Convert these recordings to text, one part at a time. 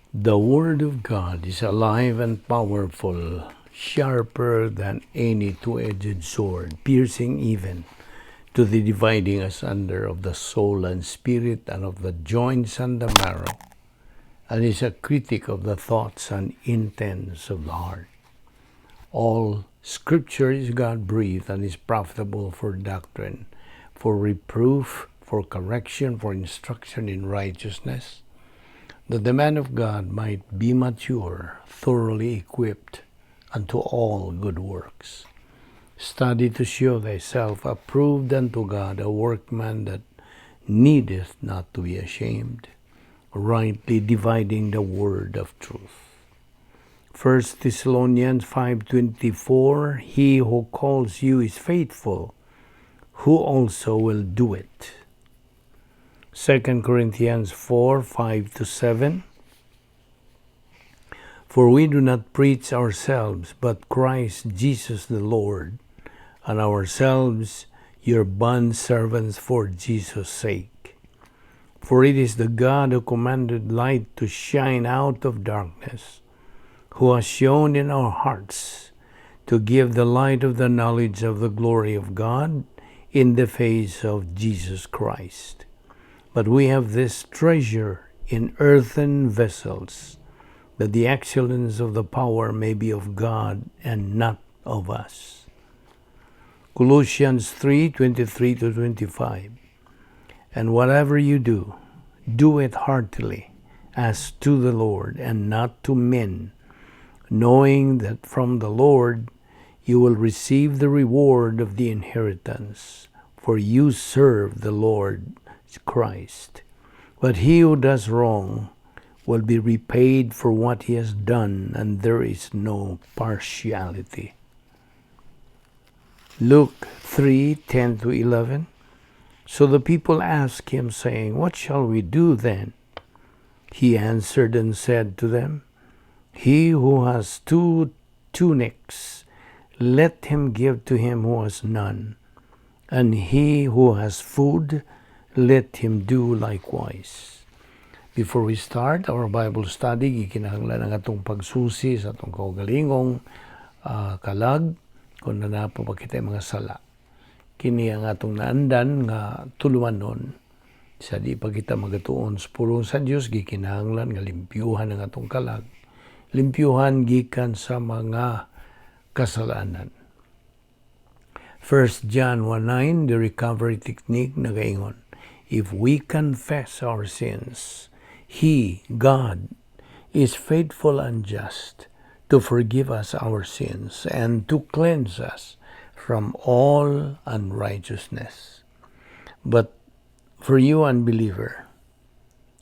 The Word of God is alive and powerful, sharper than any two-edged sword, piercing even to the dividing asunder of the soul and spirit and of the joints and the marrow, and is a critic of the thoughts and intents of the heart. All Scripture is God-breathed and is profitable for doctrine, for reproof, for correction, for instruction in righteousness, that the man of God might be mature, thoroughly equipped unto all good works. Study to show thyself approved unto God, a workman that needeth not to be ashamed, rightly dividing the word of truth. 1 Thessalonians 5:24, He who calls you is faithful, who also will do it. 2 Corinthians 4:5-7, For we do not preach ourselves, but Christ Jesus the Lord, and ourselves your bond servants for Jesus' sake. For it is the God who commanded light to shine out of darkness, who has shone in our hearts to give the light of the knowledge of the glory of God in the face of Jesus Christ. But we have this treasure in earthen vessels, that the excellence of the power may be of God and not of us. Colossians 3:23-25. And whatever you do, do it heartily, as to the Lord and not to men, knowing that from the Lord you will receive the reward of the inheritance, for you serve the Lord Christ. But he who does wrong will be repaid for what he has done, and there is no partiality. Luke 3:10-11. So the people asked him, saying, What shall we do then? He answered and said to them, He who has two tunics, let him give to him who has none, and he who has food, let him do likewise. Before we start our Bible study, gikinahanglan ang atong pagsusi sa atong kaugalingong kalag kung naa pa ba kita mga sala. Kini ang atong naandan nga tulumanon sa di pa kita magatuon sa pulong sa Dios, gikinahanglan nga limpyuhan ang atong kalag. Limpyuhan gikan sa mga kasalanan. 1 John 1:9, the recovery technique, nagaingon, If we confess our sins, He, God, is faithful and just to forgive us our sins and to cleanse us from all unrighteousness. But for you, unbeliever,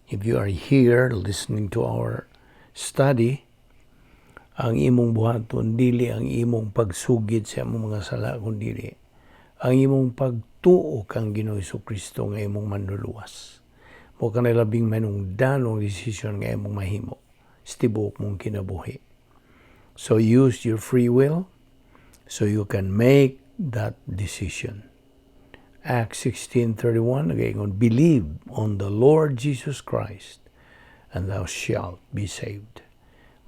if you are here listening to our study, ang imong buhaton dili ang imong pagsugid sa imong mga sala, kundi ang imong pagtuo kang Ginoo Kristo nga imong manluluwas. Mao kanay labing manungdanong desisyon nga imong mahimo sa tibuok mong kinabuhi. So use your free will so you can make that decision. Acts 16:31 nagaingon, Believe on the Lord Jesus Christ and thou shalt be saved.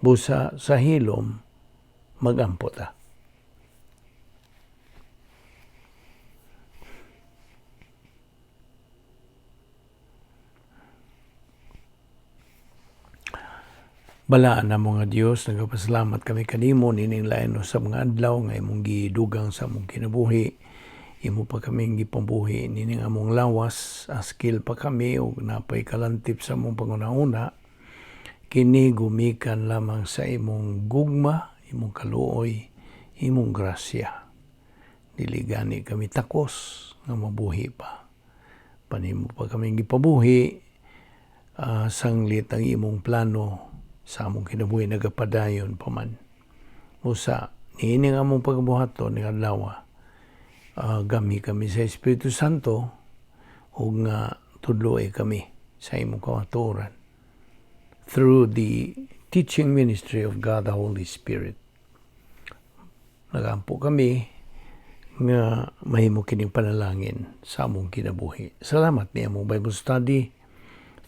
Busa sa hilom magampo ta. Balaan na mga Dios, nagapasalamat kami kanimo nining lain sa mga adlaw nga imong gidugang sa among kinabuhi. Imo pa kaming gipambuhi nining among lawas, askil pa kami ug napay kalantip sa among pangunahuna. Kini gumikan lamang sa imong gugma, imong kaluoy, imong grasya. Dili gani kami takos nga mabuhi pa. Panimo pa kaming gipabuhi, sanglit ang imong plano sa among kinabuhi nagapadayon pa man. Usa, niini nga among pagbuhaton ni adlaw, gami kami sa Espiritu Santo ug nga tudloy kami sa imong kamatuoran through the teaching ministry of God the Holy Spirit. Nagampo kami nga mahimo kining panalangin sa among kinabuhi. Salamat ni among Bible study.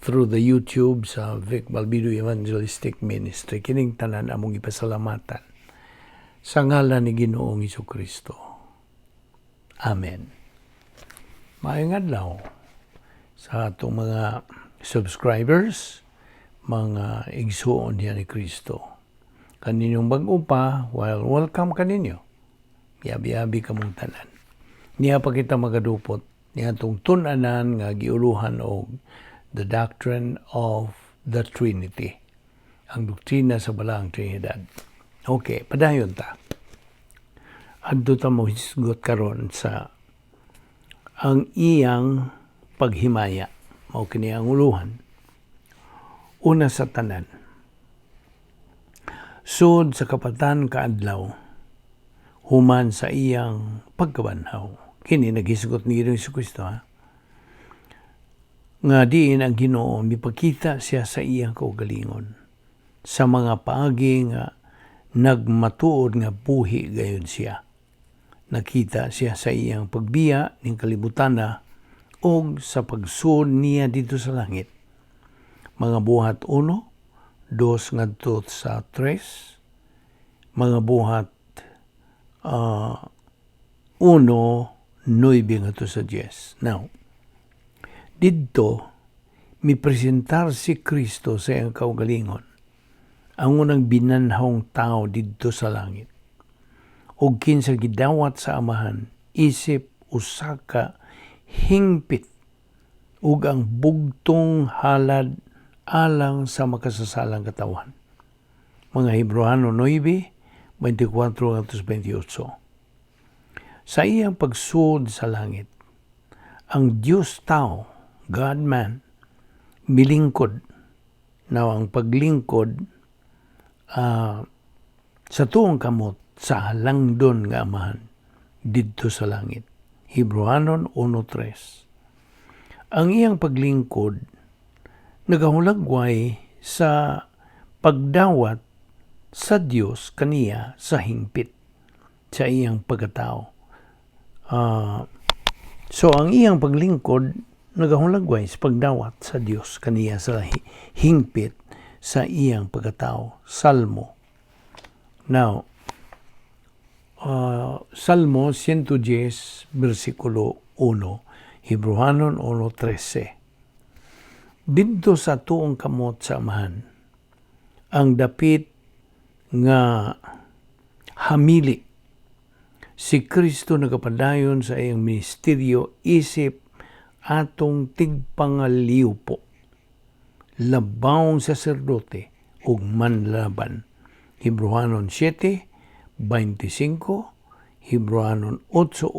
through the YouTube sa Vic Balbido Evangelistic Ministry. Kining tanan among ipasalamatan sa ngalan ni Ginoong Kristo. Amen. Maayong adlaw sa atong mga subscribers, mga igsuon diha ni Kristo. Kaninyong bag-o pa, well, welcome kaninyo. Yabi-yabi kamong tanan. Niya pa kita magadupot niya atong tun-anan nga giuluhan og The Doctrine of the Trinity. Ang doktrina sa Balaang Trinidad. Okay, padayon ta. Adto ta mo hisgot karon sa ang iyang paghimaya. Mao kini ang uluhan. Una sa tanan. Sud sa kapatan ka adlaw, human sa iyang pagkabanhaw. Kini naghisgot ni Ginoong Kristo, ha? Nga diin ang Ginoo mipakita siya sa iyang kaugalingon sa mga paagi nga nagmatuod nga buhi gayon siya. Nakita siya sa iyang pagbiya ning kalibutana og sa pagsuod niya didto sa langit. Mga Buhat 1, 2 ngadto sa 3, Mga Buhat 1, 9 ngadto sa 10. Now, didto mipresentar si Kristo sa iyang kaugalingon, ang unang binanhawng tao didto sa langit. Og kinsa gidawat sa Amahan isip usa ka hingpit ug ang bugtong halad alang sa makasasalang katawhan. Mga Hebreohano 9, 24 28. Sa iyang pagsuod sa langit, ang Diyos tao, God man, milingkod. Now, ang paglingkod sa tuong kamot sa halangdon nga Amahan didto sa langit. Hebreohanon 1.3. Ang iyang paglingkod nagahulagway sa pagdawat sa Dios kaniya sa hingpit sa iyang pagkatao. So ang iyang paglingkod nagahulagway sa pagdawat sa Dios kaniya sa hingpit sa iyang pagkatao. Salmo. Now, Salmo 110, versikulo 1, Hebreohanon 1.13. Didto sa tuong kamot sa Amahan, ang dapit nga hamili, si Kristo nagapadayon sa iyang ministeryo isip atong tigpangaliwpo, labawong saserdote ug manlaban. Hebreohanon 7, 25, Hebreohanon 8.1,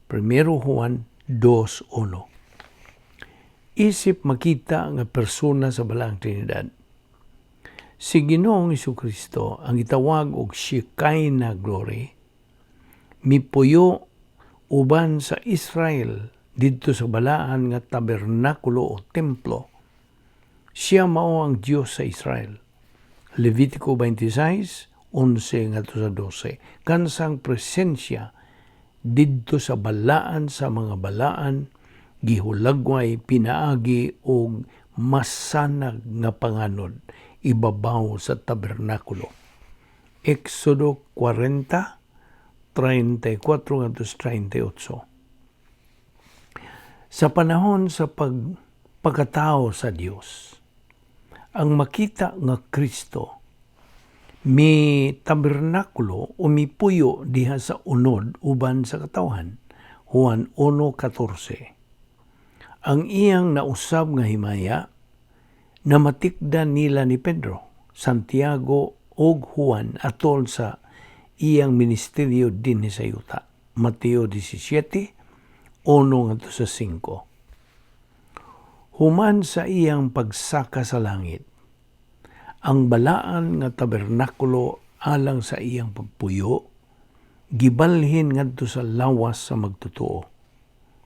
1 Juan 2.1. Isip makita nga persona sa Balaang Trinidad, si Ginoong Kristo ang gitawag og Shekinah Glory, mipuyo uban sa Israel didto sa balaan nga tabernakulo o templo. Siya mao ang Dios sa Israel. Levitico 26, 11 ngadto sa 12. Kansang presensya didto sa balaan sa mga balaan gihulagway pinaagi og masanag nga panganod ibabaw sa tabernakulo. Exodo 40, 34 ngadto 38. Sa panahon sa pagpakatao sa Dios, ang makita nga Kristo mi tabernakulo o mipuyo diha sa unod uban sa katawhan. Juan 1.14. Ang iyang nausab nga himaya namatikdan nila ni Pedro, Santiago ug Juan atol sa iyang ministeryo dinhi sa yuta. Mateo 17, 1 ngadto sa 5. Human sa iyang pagsaka sa langit, ang balaan nga tabernakulo alang sa iyang pagpuyo gibalhin ngadto sa lawas sa magtotoo.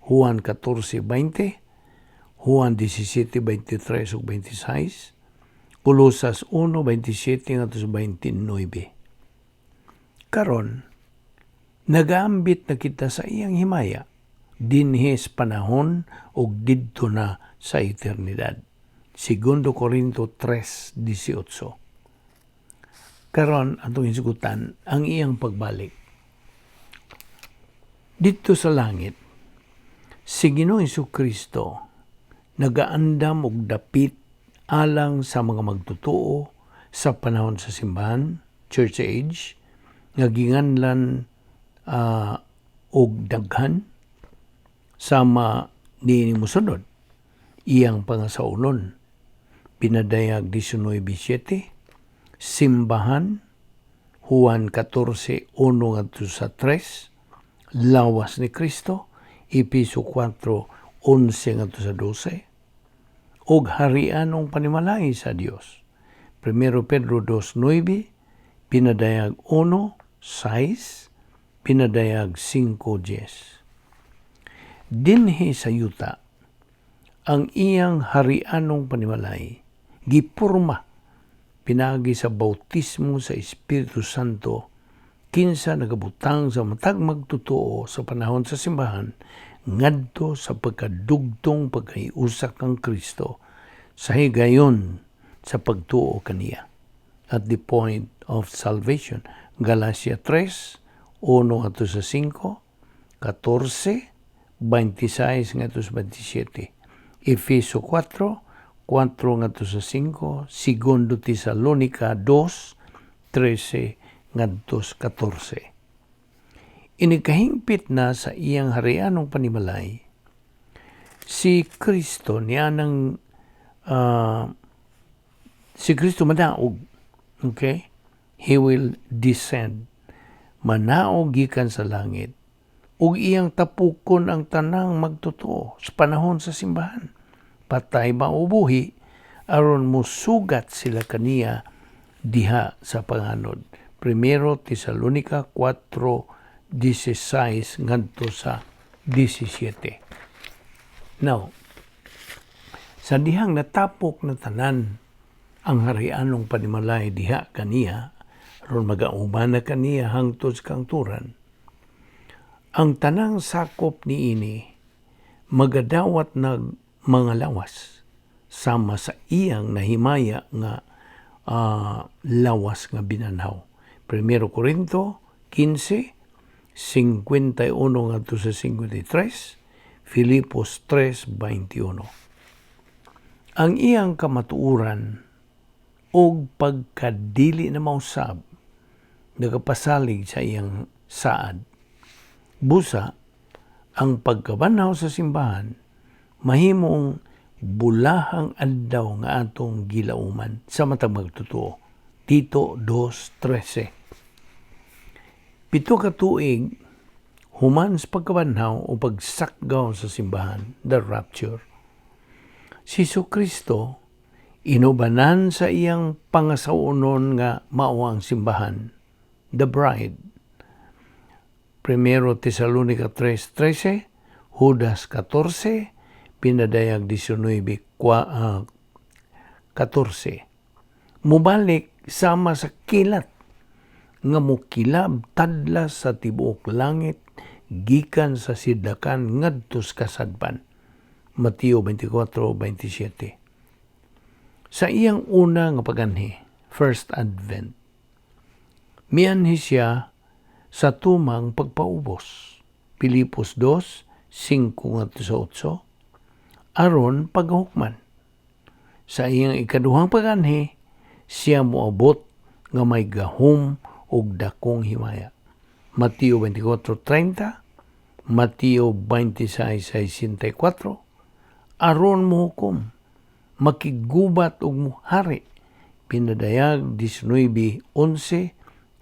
Juan 14:20, Juan 17:23 ug 26, Colosas 1:27 ngadto sa 29. Karon, nagaambit na kita sa iyang himaya dinhi sa panahon ug didto na sa eternidad. Segundo Corinto 3:18. Karon, atong hisgutan ang iyang pagbalik. Didto sa langit, si Ginoong Kristo nagaandam og dapit alang sa mga magtotoo sa panahon sa simbahan, Church Age, nga ginganlan og daghan sama ni musunod iyang pangasaunon. Pinadayag 19:7, simbahan, Juan 14:1 ngadto sa 3, lawas ni Kristo, Epeso 4:11 ngadto sa 12, ug harianong panimalay sa Dios. 1 Pedro 2:9, Pinadayag 1:6, Pinadayag 5:10. Dinhi sa yuta, ang iyang harianong panimalay gipurma pinaagi sa bautismo sa Espiritu Santo, kinsa nagabutang sa matag magtotoo sa panahon sa simbahan ngadto sa pagkadugtong pagkahiusa kang Kristo sa higayon sa pagtuo kaniya at the point of salvation. Galacia 3:1 ngadto sa 5, 14, 26 ngadto sa 27. Efeso 4, 4 ngadto sa 5, Segundo Tesalonica 2, 13 ngadto sa 14. Inikahingpit na sa iyang harianong panimalay, si Kristo niya ng si Kristo manaog. Okay? He will descend. Manaog gikan sa langit ug iyang tapukon ang tanang magtotoo sa panahon sa simbahan, patay ba o buhi, aron musugat sila kaniya diha sa panganod. Primero Tesalonica 4:16 ngadto sa 17. Now, sa dihang natapok na tanan ang harianong panimalay diha kaniya, aron magauban na kaniya hangtod sa kangturan, ang tanang sakop niini magadawat nag mga lawas sama sa iyang nahimaya nga lawas nga binanhaw. Primero Corinto 15, 51 ngadto sa 53, Filipos 3:21. Ang iyang kamatuoran og pagkadili na mausab nagapasalig sa iyang saad. Busa, ang pagkabanhaw sa simbahan mahimong bulahang adlaw nga atong gilauman sa matag magtotoo. Tito 2:13. 7 ka tuig human sa pagkabanhaw o pagsakgaw sa simbahan, the rapture, si Kristo inubanan sa iyang pangasawunon nga mao ang simbahan, the bride. Primero Tesalonica 3:13, Judas 14, Pinadayag 19, 14. Mubalik sama sa kilat nga mukilab tadlas sa tibuok langit gikan sa sidlakan ngadto sa kasadpan. Mateo 24:27. Sa iyang una nga paganhi, first advent, mianhi siya sa tumang pagpaubos. Pilipos 2, 5 ngadto sa 8, aron paghukman. Sa iyang ikaduhang paganhi, siya moabot nga may gahom ug dakong himaya. Mateo 24:30, Mateo 26:64, aron mohukom, makiggubat ug muhari. Pinadayag 19:11,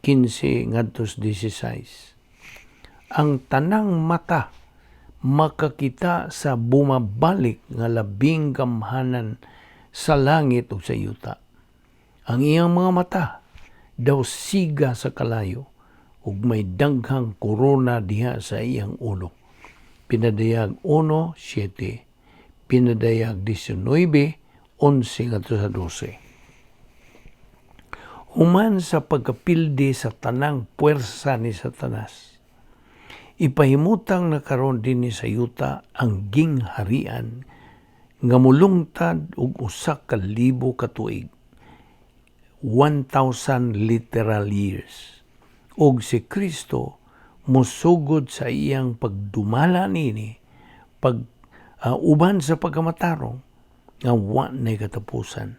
15 ngadto 16. Ang tanang mata makakita sa bumabalik nga labing gamhanan sa langit ug sa yuta. Ang iyang mga mata daw siga sa kalayo ug may daghang korona diha sa iyang ulo. Pinadayag 1:7, Pinadayag 19:11 ngadto sa 12. Human sa pagkapildi sa tanang puwersa ni Satanas, ipahimutang na karon dinhi sa yuta ang gingharian Nga mulungtad og 1000 ka tuig, 1,000 literal years. Og si Kristo musugod sa iyang pagdumala nini pag uban sa pagkamatarong nga wa nay katapusan.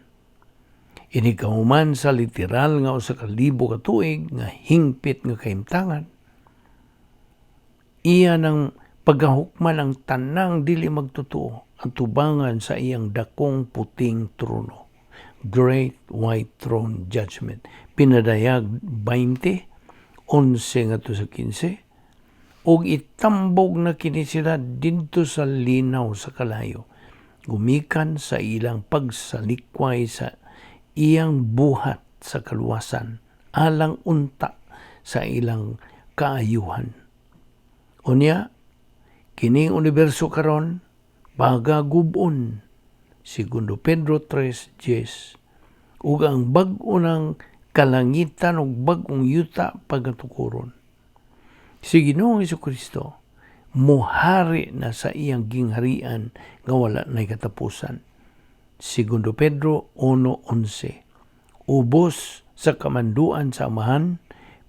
Ini kahuman sa literal nga 1000 ka tuig nga hingpit nga kahimtangan, iya ng pagahukman ang tanang dili magtotoo ang tubangan sa iyang dakong puting trono. Great White Throne Judgment. Pinadayag 20, 11 ngadto sa 15, ug itambog na kini sila didto sa linaw sa kalayo gumikan sa ilang pagsalikway sa iyang buhat sa kaluwasan alang unta sa ilang kaayuhan. Unya, kining universo karon pagagub-on, Segundo Pedro 3:10, ug ang bag-o ng kalangitan ug bag-ong yuta pagatukuron. Si Ginoong Kristo muhari na sa iyang gingharian nga wala nay katapusan. Segundo Pedro 1:11. Ubos sa kamanduan sa Amahan,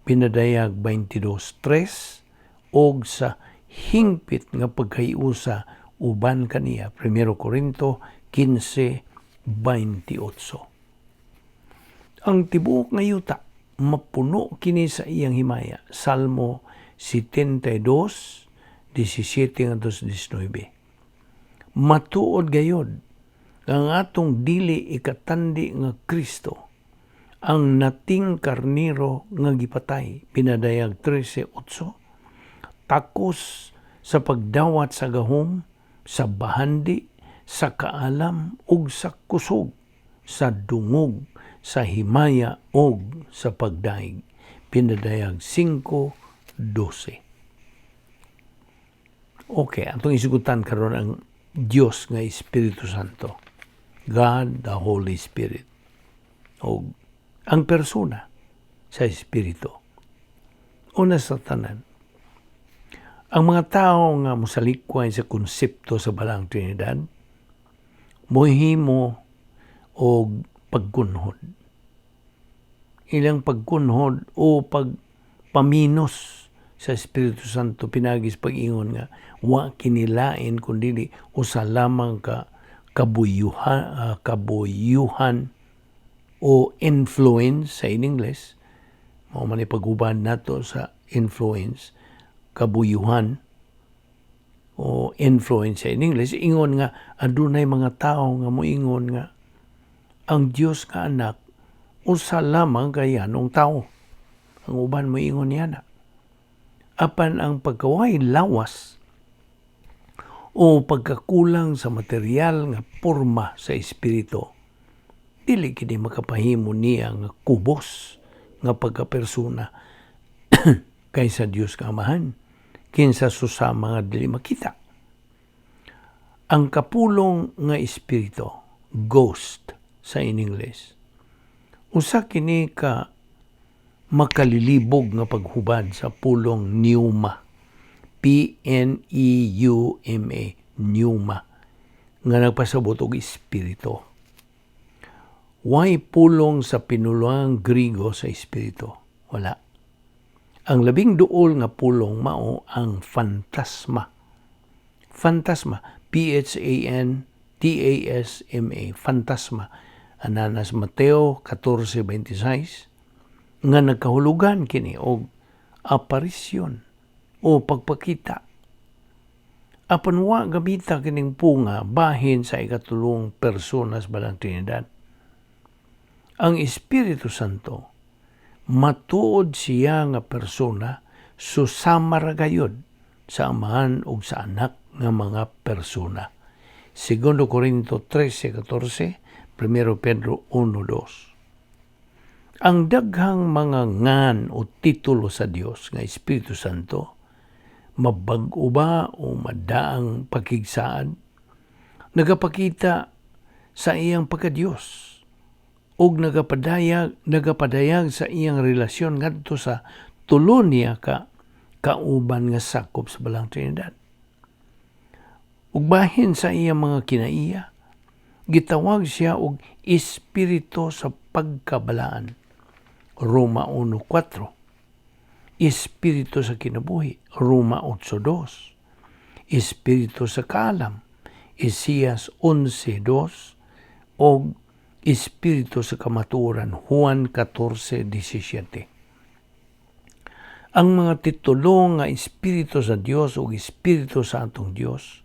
Pinadayag 22:3, og sa hingpit nga pagkahiusa uban kaniya, 1 Corinto 15:28. Ang tibuok nga yuta mapuno kini sa iyang himaya. Salmo 72:17 ngadto 19. Matuod gayod ang atong dili ikatandi nga Kristo ang nating karniro nga gipatay, Pinadayag 13:8, takos sa pagdawat sa gahom, sa bahandi, sa kaalam ug sa kusog, sa dungog, sa himaya ug sa pagdaig. Pinadayag 5:12. Okay, atong isugutan karon ang Dios nga Espiritu Santo. God the Holy Spirit. O ang persona sa Espiritu. Una sa tanan, ang mga tao nga mosalikway sa konsepto sa Balaang Trinidad, mohimo og pagkunhod. Ilang pagkunhod o pagpaminos sa Espiritu Santo pinagis pag-ingon nga wa kinilain kundi usa lamang ka kabuyuhan o influence sa in English. Mao man ipaguban nato sa influence, kabuyuhan o influence sa in English. Ingon nga adunay mga tawo nga moingon nga ang Dios nga Anak usa lamang kay yanong tawo. Ang uban moingon niya na. Apan ang pagkaway lawas o pagkakulang sa material nga porma sa espiritu, dili kini makapahimo niya nga kubos nga pagkapersona kaysa Dios nga Amahan, kinsa susama nga dili makita. Ang kapulong nga espiritu, ghost sa in English, usa kini ka makalilibog nga paghubad sa pulong pneuma, pneuma, pneuma, nga nagpasabot og espiritu. Way pulong sa pinulungang Grigo sa espiritu. Wala. Ang labing duol nga pulong mao ang fantasma. Fantasma, phantasma, fantasma. Ananas Mateo 14:26 nga nagkahulugan kini og aparisyon o pagpakita. Apan wa gamita kining punga bahin sa ikatulong persona sa Balang Trinidad. Ang Espiritu Santo, matuod siya nga persona, susama ra gayod sa Amahan ug sa Anak nga mga persona. Segundo Corinto 13:14, 1 Pedro 1:2. Ang daghang mga ngan o titulo sa Dios nga Espiritu Santo, mabag-o ba o madaang pakigsaad, nagapakita sa iyang pagka-Dios ug nagapadayag sa iyang relasyon ngadto sa tulo niya ka kauban nga sakop sa Balang Trinidad. Ug bahin sa iyang mga kinaiya, Gitawag siya og Espiritu sa pagkabalaan. Roma 1:4. Espiritu sa kinabuhi. Roma 8:2. Espiritu sa kaalam. Isaias 11:2 og Espiritu sa kamatuoran. Juan 14:17. Ang mga titulo nga Espiritu sa Dios ug Espiritu sa atong Dios,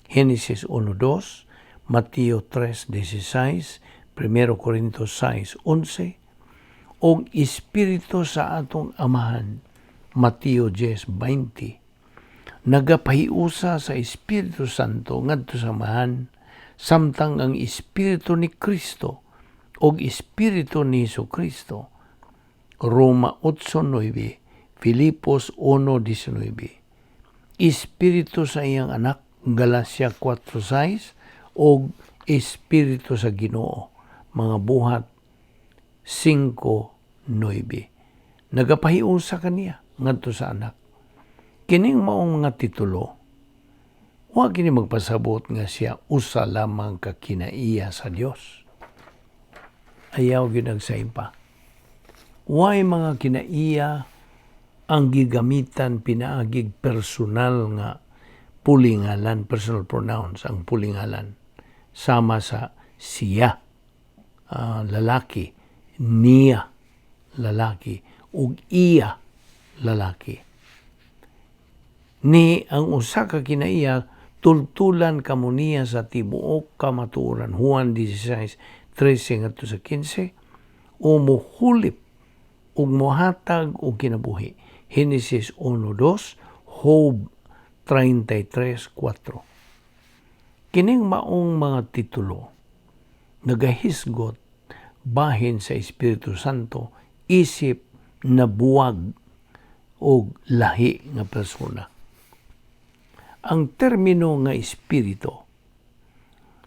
Genesis 1:2, Mateo 3:16, 1 Corintios 6:11, ug Espiritu sa atong Amahan, Mateo 10:20, nagapahiusa sa Espiritu Santo ngadto sa Amahan, samtang ang Espiritu ni Kristo ug Espiritu ni Kristo, Roma 8:9, Filipos 1:19, Espiritu sa iyang anak, Galacia 4:6, ug Espiritu sa Ginoo, Mga Buhat 5:9, nagapahiusa kaniya ngadto sa anak. Kining maong mga titulo, wa kini magpasabot nga siya usa lamang ka kinaiya sa Dios. Ayaw gyud pa. Way mga kinaiya ang gigamitan pinaagig personal nga pulingalan, personal pronouns ang pulingalan. Sama sa siya, lalaki, niya, lalaki, ug iya, lalaki. Ni ang usa ka kinaiya tultulan kamo niya sa tibuok kamatuoran, Juan 16:13 ngadto sa 15, o muhulip ug mohatag og kinabuhi, Genesis 1:2, Job 33:4. Kining maong mga titulo nagahisgot bahin sa Espiritu Santo isip nabuwag og lahi nga persona. Ang termino nga espiritu,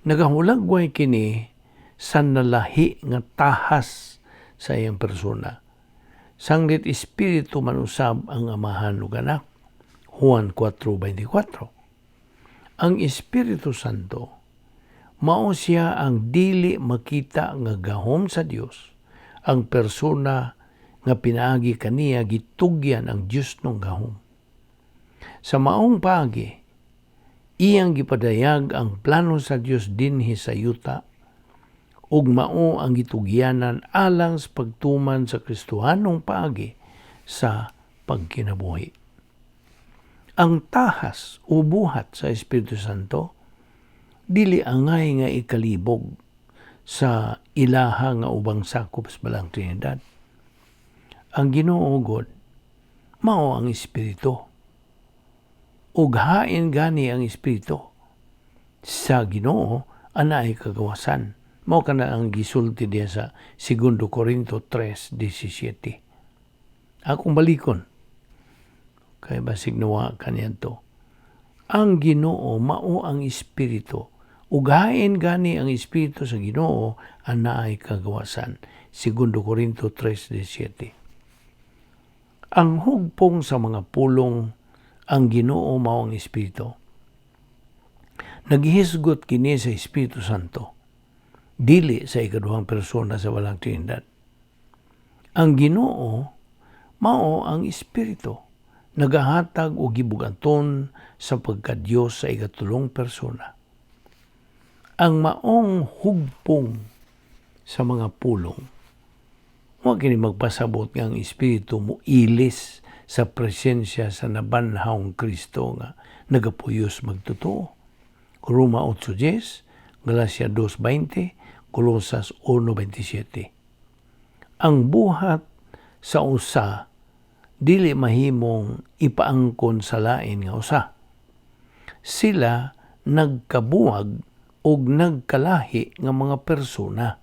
nagahulagway kini sa nalahi nga tahas sa iyang persona. Sanglit espiritu man usab ang Amahan ug Anak. Juan 4:24. Ang Espiritu Santo mao siya ang dili makita nga gahom sa Dios, ang persona nga pinaagi kaniya gitugyan ang Dios ng gahom. Sa maong paagi, iyang gipadayag ang plano sa Dios dinhi sa yuta ug mao ang gitugyanan alang sa pagtuman sa Kristohanong paagi sa pagkinabuhi. Ang tahas o buhat sa Espiritu Santo dili angay nga ikalibog sa ilaha nga ubang sakop sa Balang Trinidad. Ang Ginoo God mao ang Espiritu. Ug hain gani ang Espiritu sa Ginoo anaay kagawasan. Mao kana ang gisulti diya sa 2 Corinto 3:17. Akong balikon kay basig nawa kaniadto. Ang Ginoo mao ang Espiritu. Ug hain gani ang Espiritu sa Ginoo anaay kagawasan. 2 Corinto 3:17. Ang hugpong sa mga pulong "ang Ginoo mao ang Espiritu," naghisgot kini sa Espiritu Santo, dili sa ikaduhang persona sa Balang Trinidad. Ang Ginoo mao ang Espiritu, nagahatag og gibugaton sa pagka-Dios sa ikatulong persona. Ang maong hugpong sa mga pulong, wa kini magpasabot nga ang Espiritu mo ilis sa presensya sa nabanhawng Kristo nga nagapuyos magtotoo. Roma 8:10, Galacia 2:20, Colosas 1:27. Ang buhat sa usa dili mahimong ipaangkon sa lain nga usa. Sila nagkabuwag og nagkalahi nga mga persona.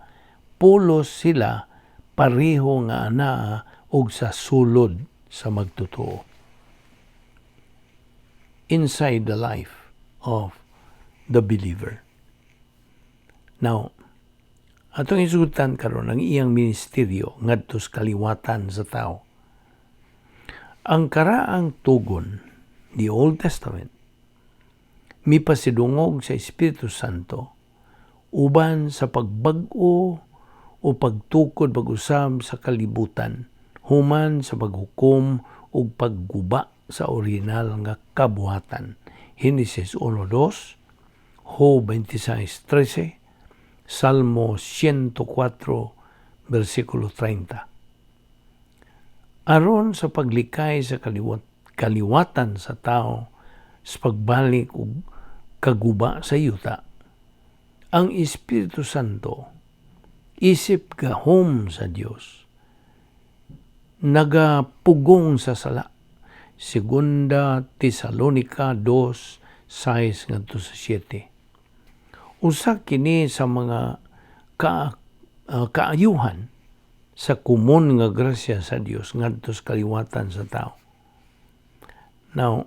Pulos sila pareho nga anaa og sa sulod sa magtotoo. Inside the life of the believer. Now, atong isutan karon ang iyang ministeryo ngadto sa kaliwatan sa tao. Ang Karaang Tugon, the Old Testament, mipasidungog sa Espiritu Santo Uban sa pagbag-o o pagtukod pag-usab sa kalibutan human sa paghukom ug pagguba sa orihinal nga kabuhatan. Henesis 1:2, Job 26:13, Salmo 104, versikulo 30. Aron sa paglikay sa kaliwatan sa tao sa pagbalik ug kaguba sa yuta, ang Espiritu Santo isip gahom sa Dios nagapugong sa sala. Segunda Tesalonica 2:6 ngadto sa 7. Usa kini sa mga kaayuhan sa komon nga grasya sa Dios ngadto sa kaliwatan sa tao. Now,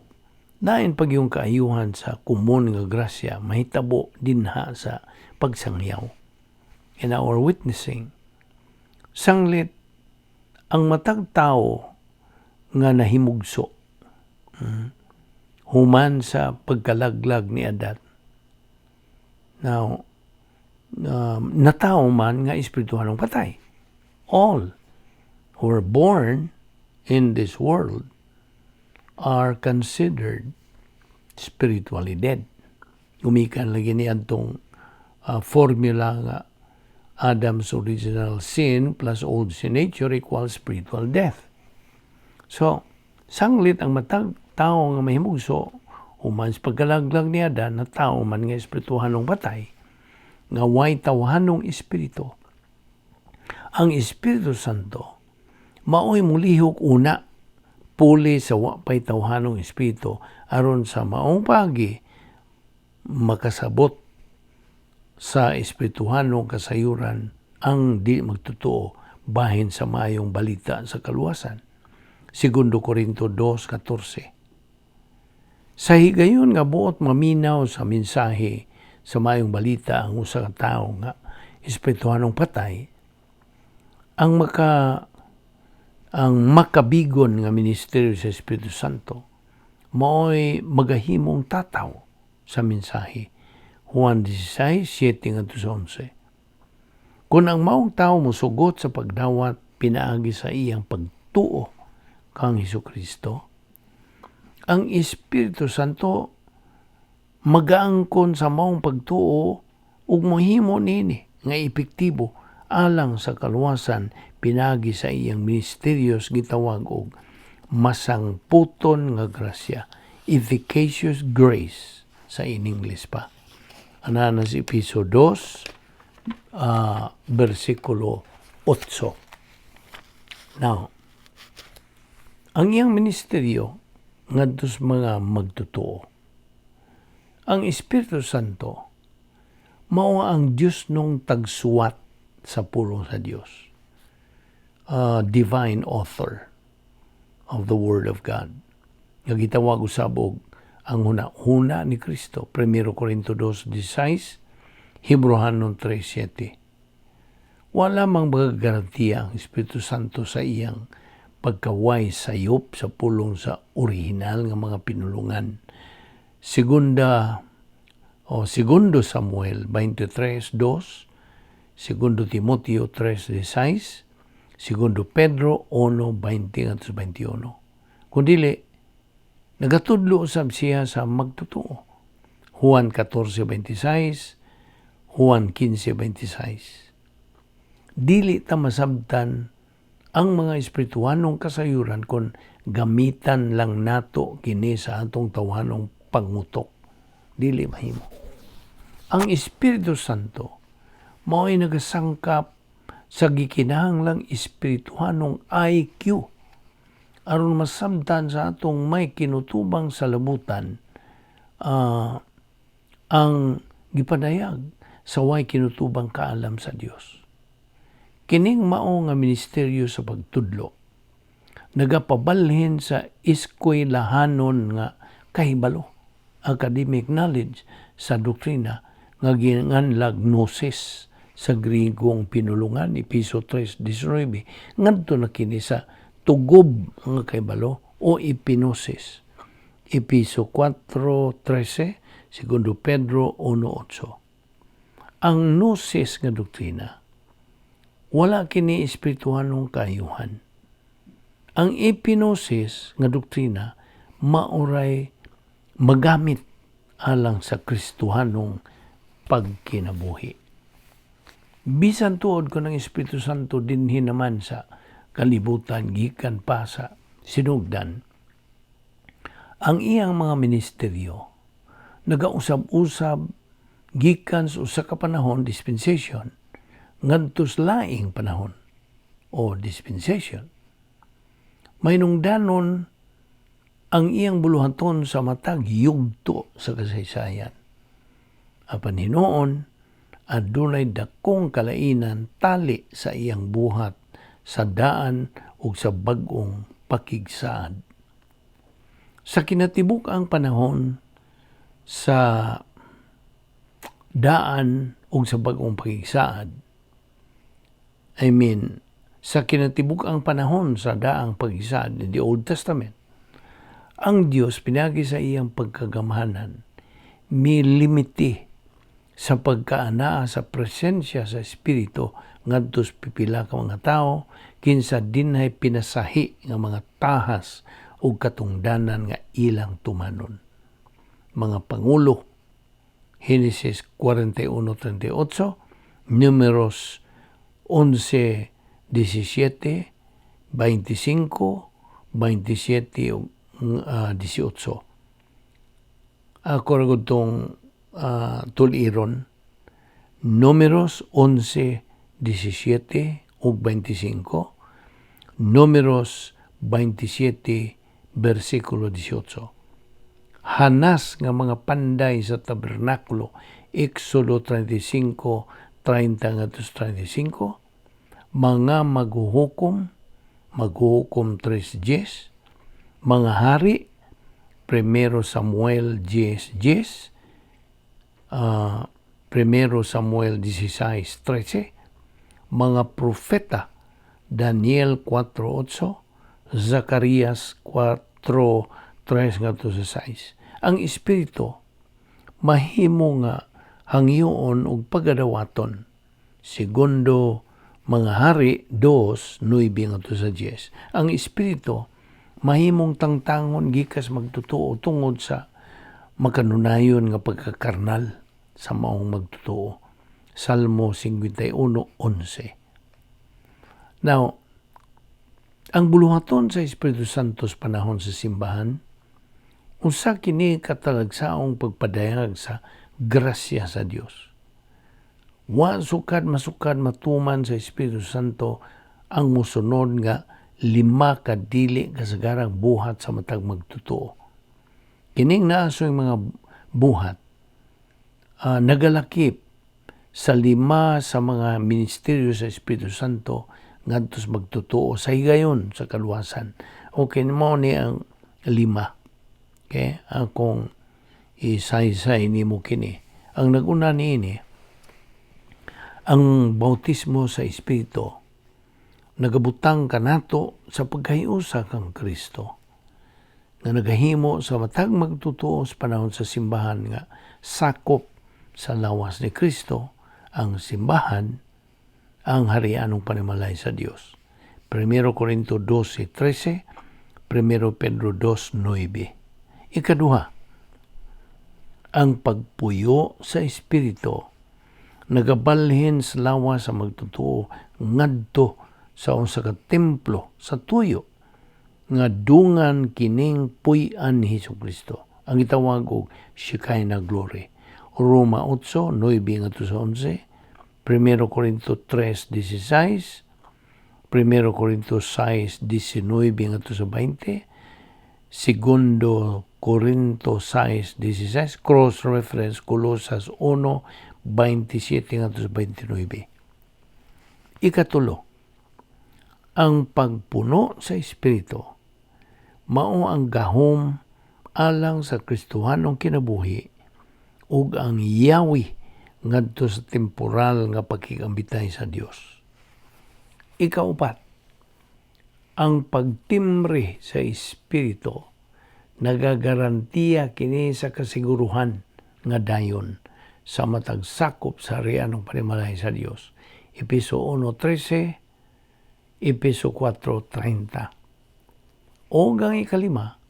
lain pag yung kaayuhan sa komon nga grasya mahitabo dinha sa pagsangyaw, in our witnessing. Sanglit ang matag tao nga nahimugso human sa pagkalaglag ni Adan. Now, natawo man nga espirituhanong patay. All who are born in this world are considered spiritually dead. Gumikan lagi ni atong formula nga Adam's original sin plus old sin nature equals spiritual death. So, sanglit ang matag tao nga mahimugso human sa pagkalaglag ni Adan, na tao man nga espirituhanong patay, nga way tawhanong espiritu. Ang Espiritu Santo maoy mulihok una puli sa wa pay tawhanong espiritu aron sa maong pagi makasabot sa espirituhanong kasayuran ang di magtotoo bahin sa maayong balita sa kaluwasan. Segundo Corinto 2:14. Sa higayon nga buot maminaw sa mensahe sa maayong balita ang usa ka tawo nga espirituhanong patay, ang makabigon nga ministeryo sa Espiritu Santo maoy magahimong tataw sa mensahe. Juan 16:7 ngadto sa 11. Kung ang maong tao mosugot sa pagdawat pinaagi sa iyang pagtuo kang Hesus Kristo, ang Espiritu Santo magaangkon sa maong pagtuo ug mohimo niini nga epektibo alang sa kaluwasan pinagi sa iyang ministeryos gitawag og masangputon nga grasya, efficacious grace sa in English pa. Ana sa Epeso 2, versikulo 8. Now, ang iyang ministeryo ngadto sa mga magtotoo. Ang Espiritu Santo mao ang Dios nung tagsuwat sa pulong sa Dios. Divine author of the Word of God. Nga gitawag usab og ang huna-huna ni Kristo. 1 Corinto 2:16, Hebreohanon 3:7. Wala mang magarantiya ang Espiritu Santo sa iyang pagkaway sayop sa pulong sa orihinal nga mga pinulungan. Segunda o Segundo Samuel 23:2, Segundo Timoteo 3:16, Segundo Pedro 1:20 21. Kung dili, nagatudlo usab siya sa magtotoo. Juan 14:26, Juan 15:26. Dili ta masabtan ang mga espirituhanong kasayuran kung gamitan lang nato kini sa atong tawhanong pangutok. Dili mahimo. Ang Espiritu Santo mao'y nagasangkap sa gikinahanglang espirituhanong IQ aron masabtan sa atong may kinutubang sa labutan ang gipadayag sa way kinutubang kaalam sa Dios. Kining mao nga ministeryo sa pagtudlo nagapabalhin sa eskwelahanon nga kahibalo, academic knowledge sa doktrina nga ginganlag gnosis sa Grigong pinulungan, Epeso 3:19, ngadto na kini sa tugob nga kahibalo o epignosis, Epeso 4:13, Segundo Pedro 1:8. Ang gnosis nga doktrina, wala kini espirituhanong kaayuhan. Ang epignosis nga doktrina mao ray magamit alang sa Kristohanong pagkinabuhi. Bisan tuod kon ang Espiritu Santo dinhi naman sa kalibutan gikan pa sa sinugdan, ang iyang mga ministeryo nagausab-usab gikan sa usa ka panahon, dispensation, ngadto sa laing panahon o dispensation. Mahinungdanon ang iyang buluhaton sa matag yugto sa kasaysayan. Apan hinuon, adunay dakong kalainan tali sa iyang buhat sa daan ug sa bag-ong pakigsaad. Sa kinatibuk-ang panahon sa daan ug sa bag-ong pakigsaad, I mean, sa kinatibuk-ang panahon sa daang pagsaad in the Old Testament, ang Dios pinagi sa iyang pagkagamhanan, milimiti sa pagkaanaa sa presensya sa Espiritu ngadto sa pipila ka mga tawo kinsa dinhay pinasahi nga mga tahas ug katungdanan nga ilang tumanon. Mga Pangulo, Genesis 41:38, Números 11:17, 25, 27 ug 18. Ako ra gud tong tuliron. Números 11:17 ug 25, Números 27 versikulo 18. Hanas nga mga panday sa tabernakulo, Exodo 35, 30 ngadto 35, mga maghuhukom, Maghuhukom 3:10, mga hari, Primero Samuel 10:10, Primero Samuel 16:13, mga propeta, Daniel 4:8, Zacarias 4:3 ngadto sa 6. Ang Espiritu mahimo nga hangyoon og pagadawaton. Segundo Mga Hari 2:9 ngadto sa 10. Ang Espiritu mahimong tangtangon gikas magtotoo tungod sa makanunayon nga pagkakarnal sa maong magtotoo. Salmo 51:11. Now, ang buluhaton sa Espiritu Santo sa panahon sa simbahan, usa kini katalagsaong pagpadayag sa grasya sa Dios. Wa sukad masukad matuman sa Espiritu Santo ang musunod nga lima ka dili kasagarang buhat sa matag magtotoo. Kining naasoy mga buhat nagalakip sa lima sa mga ministeryo sa Espiritu Santo ngadto sa magtotoo sa higayon sa kaluwasan. Okay, mao ni ang lima. Okay, akong isaysay nimo kini. Ang naguna niini, ang bautismo sa Espiritu nagabutang kanato sa pagkahiusa kang Kristo nga nagahimo sa matag magtotoo sa panahon sa simbahan nga sakop sa lawas ni Kristo, ang simbahan, ang harianong panimalay sa Dios. 1 Corinto 12:13, 1 Pedro 2:9. Ikaduha, ang pagpuyo sa Espiritu nagabalhin sa lawas sa magtotoo ngadto sa usa ka templo sa tuyo nga dungan kining puy-an ni Hesus Kristo, ang gitawag og Shekinah glory. Roma 8:9 ngadto sa 11, 1 Corinto 3:16, 1 Corinto 6:19 ngadto sa 20, Segundo Corinto 6:16, cross reference Colosas 1:27 ngadto sa 29. Ikatulo, ang pagpuno sa Espiritu mao ang gahom alang sa Kristohanong kinabuhi ug ang yawi ngadto sa temporal nga pakigambitay sa Dios. Ikaupat, ang pagtimbre sa Espiritu nagagarantiya kini sa kasiguruhan nga dayon. sa matag sakop sa harianong panimalay sa Dios. Epeso 1:13, Epeso 4:30. O ang ikalima,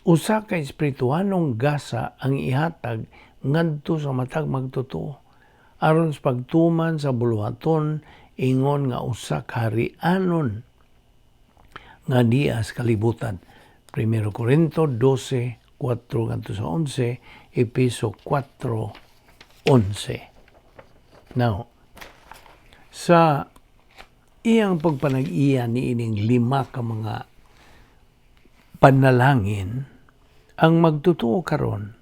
usa ka espirituhanong gasa ang ihatag ngadto sa matag magtotoo aron sa pagtuman sa buluhaton ingon nga usa ka harianon nga diha sa kalibutan. 1 Corinto 12, 4 ngadto sa 11, Epeso 4, 11. Now, sa iyang pagpanag-iya niining lima ka mga panalangin, ang magtotoo karon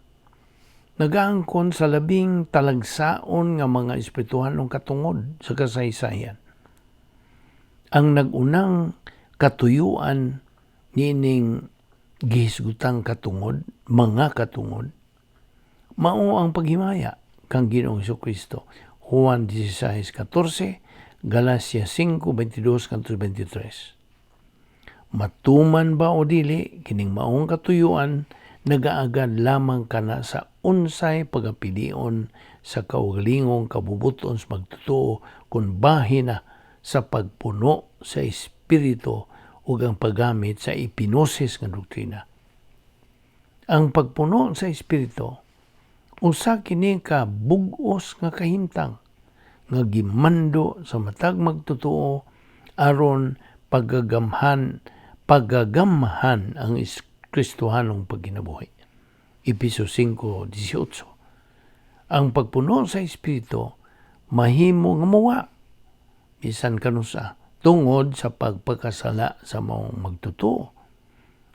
nagaangkon sa labing talagsaon nga mga espirituhanong katungod sa kasaysayan. Ang nag-unang katuyuan niining gihisgutang katungod, mga katungod, mao ang paghimaya kang Ginoong Kristo. Juan 16:14, Galacia 5:22 ngadto 23. Matuman ba o dili kining maong katuyuan, nagaagad lamang kana sa unsay pagapilion sa kaugalingong kabubuton sa magtotoo kung bahin na sa pagpuno sa espiritu ug ang paggamit sa epinosis nga doktrina. Ang pagpuno sa espiritu usa kini ka bug-os nga kahimtang nga gimando sa matag magtotoo aron pagagamhan ang Kristohanong pagkinabuhi. Epeso 5:18. Ang pagpuno sa espiritu mahimo nga muwa bisan kanusa tungod sa pagpakasala sa maong magtotoo.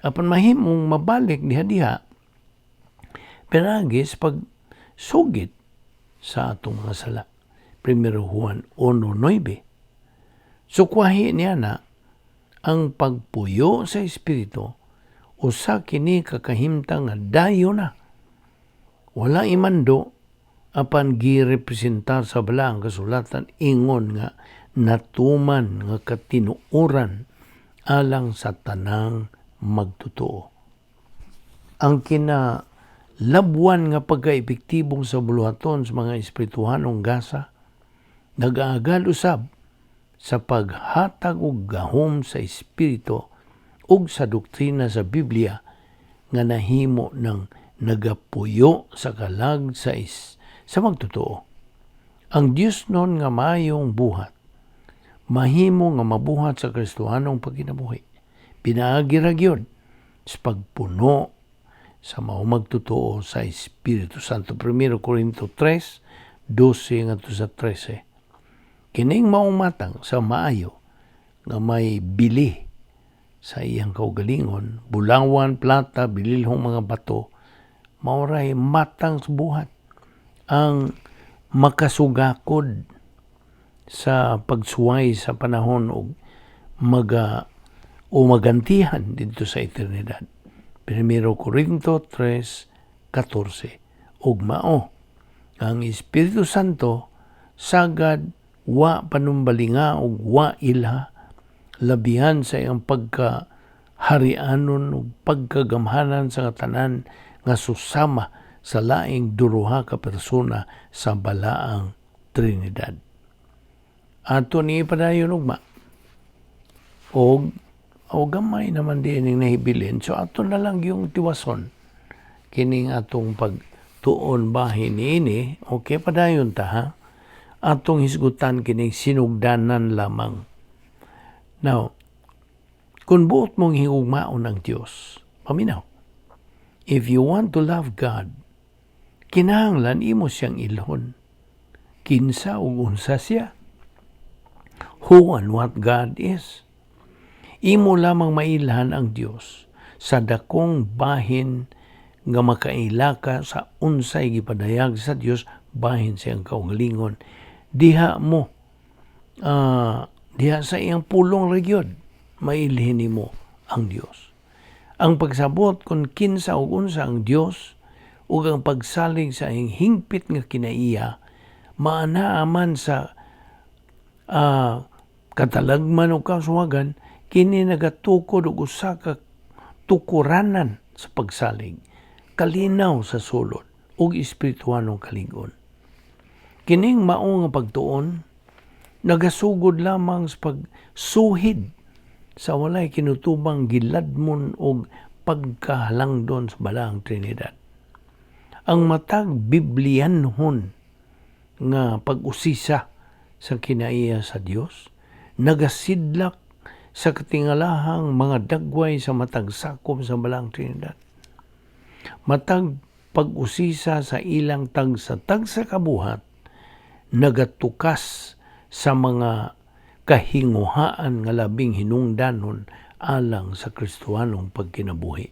Apan mahimong mabalik diha-diha pinaagi sa pagsugit sa atong mga sala. 1 Juan 1:9. Sukwahi niya na ang pagpuyo sa espiritu usa kini kakahimtang nga dayo na. Wala imando apan girepresentar sa balaang kasulatan ingon nga natuman nga katinuoran alang sa tanang magtotoo. Ang kinalabwan nga pagkaepektibong sa buluhaton sa mga espirituhanong gasa nag-aagal usab sa paghatag og gahom sa espiritu ug sa doktrina sa Biblia nga nahimo ng nagapuyo sa kalag sa magtotoo. Ang Dios nun nga maayong buhat mahimo nga mabuhat sa Kristohanong pagkinabuhi. Pinaagi ra gyud sa pagpuno sa mao magtotoo sa Espiritu Santo. 1 Corinto 3, 12 ngadto sa 13. Kining maong matang sa maayo nga may bili sa iyang kaugalingon, bulawan, plata, bililhong mga bato, maoray matang sa buhat ang makasugakod sa pagsuway sa panahon og maga o magantihan didto sa eternidad. 1 Corinto 3:14. Ug mao ang Espiritu Santo sagad wa panumbalinga ug wa ilha labihan sa iyang pagka harianon ug pagkagamhanan sa tanan nga susama sa laing duruha ka persona sa balaang Trinidad. Ato ni ipadayon ugma. Og o gamay naman din ning nahibilin. So ato na lang yung tiwason kining atong pagtuon bahin niini. Okay, padayon ta ha. Atong hisgutan kining sinugdanan lamang. Now, kung buot mong higugmaon ang Dios, paminaw. If you want to love God, kinahanglan imo siyang ilhon. Kinsa ug unsa siya? Who and what God is. Imo lamang mailhan ang Dios sa dakong bahin nga makaila ka sa unsay gipadayag sa Dios bahin sa iyang kaugalingon. Diha mo diha sa iyang pulong ra gyud mailhin nimo ang Dios. Ang pagsabot kung kinsa ug unsa ang Dios ug ang pagsalig sa iyang hingpit nga kinaiya maanaa man sa katalagman o kasuwagan, kini nagatukod og usa ka tukuranan sa pagsalig, kalinaw sa sulod. ug espirituhanong kalig-on. Kining mao nga pagtuon nagasugod lamang sa pagsuhid sa walay kinutubang giladmon og pagkahalangdon sa Balaang Trinidad. Ang matag Biblianhon nga pag-usisa sa kinaiya sa Dios nagasidlak sa katingalahang mga dagway sa matag sakop sa Balaang Trinidad. Matag pag-usisa sa ilang tagsa-tagsa kabuhat nagatukas sa mga kahinguhaan nga labing hinungdanon alang sa Kristohanong pagkinabuhi.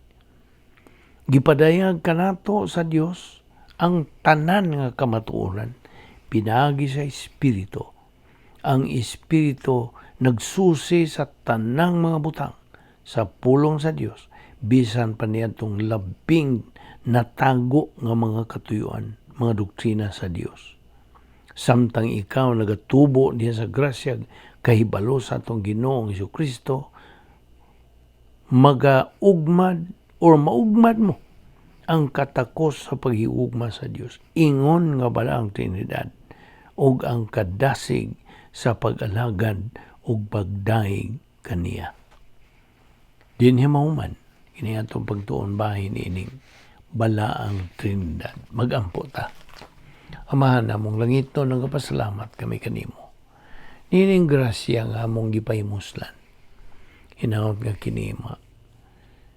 Gipadayag kanato sa Dios ang tanan nga kamatuoran pinaagi sa Espiritu. Ang Espiritu nagsusi sa tanang mga butang sa pulong sa Dios, bisan pa niadtong labing natago nga mga katuyuan, mga doktrina sa Dios. Samtang ikaw nagatubo diha sa grasya kahibalo sa atong Ginoong Kristo, magaugmad or maugmad mo ang katakos sa paghigugma sa Dios ingon nga Balaang Trinidad ug ang kadasig sa pag-alagad ug pagdaig kaniya. Dinhi mahuman kini atong pagtuon bahin ining Balaang Trinidad. Magampo ta. Amahan namong langitnon, nagapasalamat kami kanimo nining grasya nga among gipahimuslan. Hinaot nga kini ma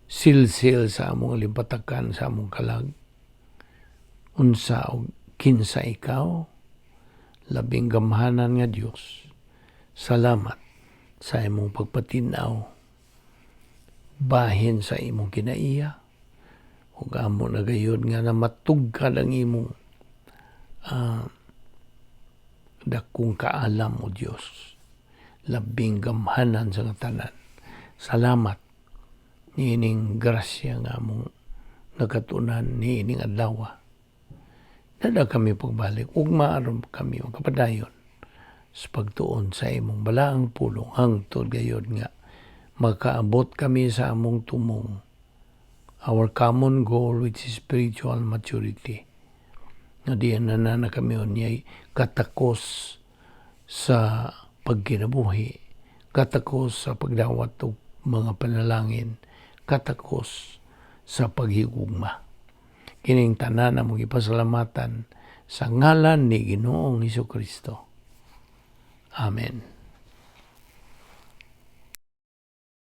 silsil sa among alimpatakan sa among kalag unsa og kinsa ikaw, labing gamhanan nga Dios. Salamat sa imong pagpatin-aw bahin sa imong kinaiya ug amo na gayud nga namatugkad ang imong dakong kaalam, o Dios, labing gamhanan sa tanan. Salamat niining grasya nga among nakatunan niining adlaw. Dada kami pagbalik ug maaron kami makapadayon sa pagtuon sa imong balaang pulong hangtod gayod nga makaabot kami sa among tumong, our common goal, which is spiritual maturity, nga diyan na na kami unyay katakos sa pagkinabuhi, katakos sa pagdawat og mga panalangin, katakos sa paghigugma. Kining tanan among gipasalamatan sa ngalan ni Ginoong Kristo. Amen.